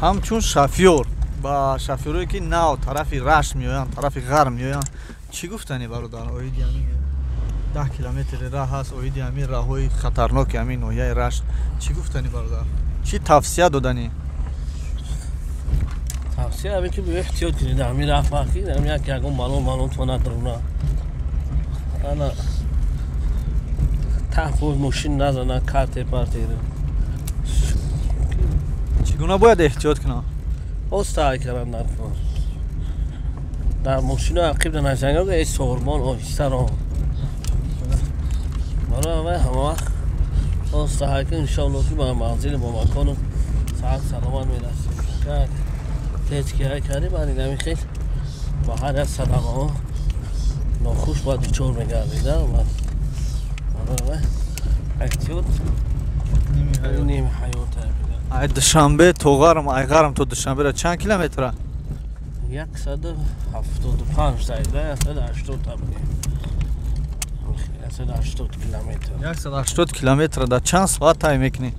Ҳамчун шофёр ба шофёрое ки нав тарафи Рашт меоянд, тарафи ғарб меоянд, чӣ гуфтанӣ, бародар, оиди ҳамин 10 километри раҳ ҳаст, оиди ҳамин раҳҳои хатарноки ҳамин ноҳияи Рашт чӣ гуфтанӣ, бародар, чӣ тавсия доданӣ? Тавсия ҳамин ки эҳтиёт кунед ҳамин раҳ, ки як ягон балон то надруна, ана таҳ мошин назана, карте парте. Чӣ гуна бояд эҳтиёт кунам? Оста кардан дар кор, дар мошино ақиб данашанга, э сорбон, оҳиста ро барои ҳама вақт оста ҳайка. Иншоалло, ки ба манзили бо макону саат саломат мерасем. Тез ки ҳай кардӣ, баъд инами хел ба ҳар як садамаҳо нохуш бояд дучор мегардида. Барои эҳтиёт ними ҳаёт. Ай Душанбе то Ғарм, ай Ғарм то Душанбера чанд километра? 175 зайда, 180 табги, 180 километр. 180 километра дар чанд соат тай мекунӣ?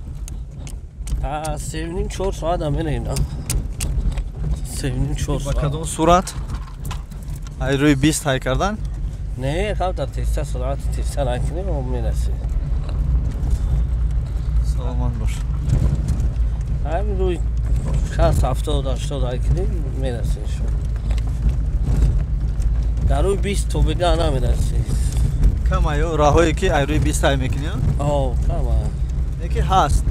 3:30, 4 соат ам мерем, 3:30, 4 Ба соат. кадом сурат? Ай рӯи 20 тай кардан? Не, камтар тезтар, суръати тезтар накунем, мерасем. Саломат бош. Ҳамин рӯи 60, 70, 80 ай кунем, мерасем. Шумо дар рӯи 20 то бега намерасем. Кам аю раҳое ки ай рӯи 20 тай мекунӣ? О, кама. Не ки ҳаст.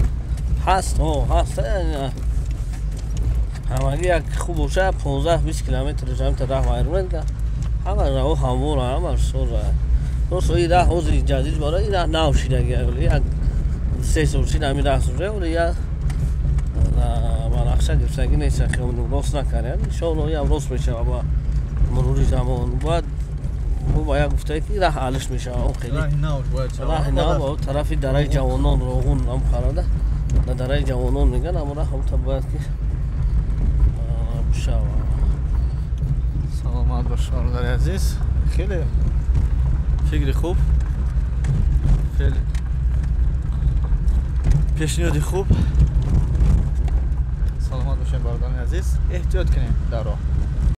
Ҳаст, о, ҳаст. Ҳамагӣ як хуб боша, 15, 20 километр ҳамта раҳ вайрон, ҳама раҳо ҳамвора, ҳама соза. Рост, и раҳ ҳозир ҷадид бора, и раҳ нав шидаги, як 3 сол шид ҳамин раҳ соза, оли як ба нақша гирифтагӣ нест, рост накардем. Иншоалло, ям рост мешава ба мурури замон. Бояд ба як гуфтае ки раҳ алиш мешава, он хеле раҳи нав ба тарафи дараи Ҷавонон, Роғун ам қарада, дар дараи Ҷавонон меган, ам раҳ ҳамта бояд ки бишава. Саломат бош, бародари азиз, хеле фикри хуб, хеле пешниҳоди хуб. Саломат бошем, бародарони азиз, эҳтиёт кунем дар роҳ.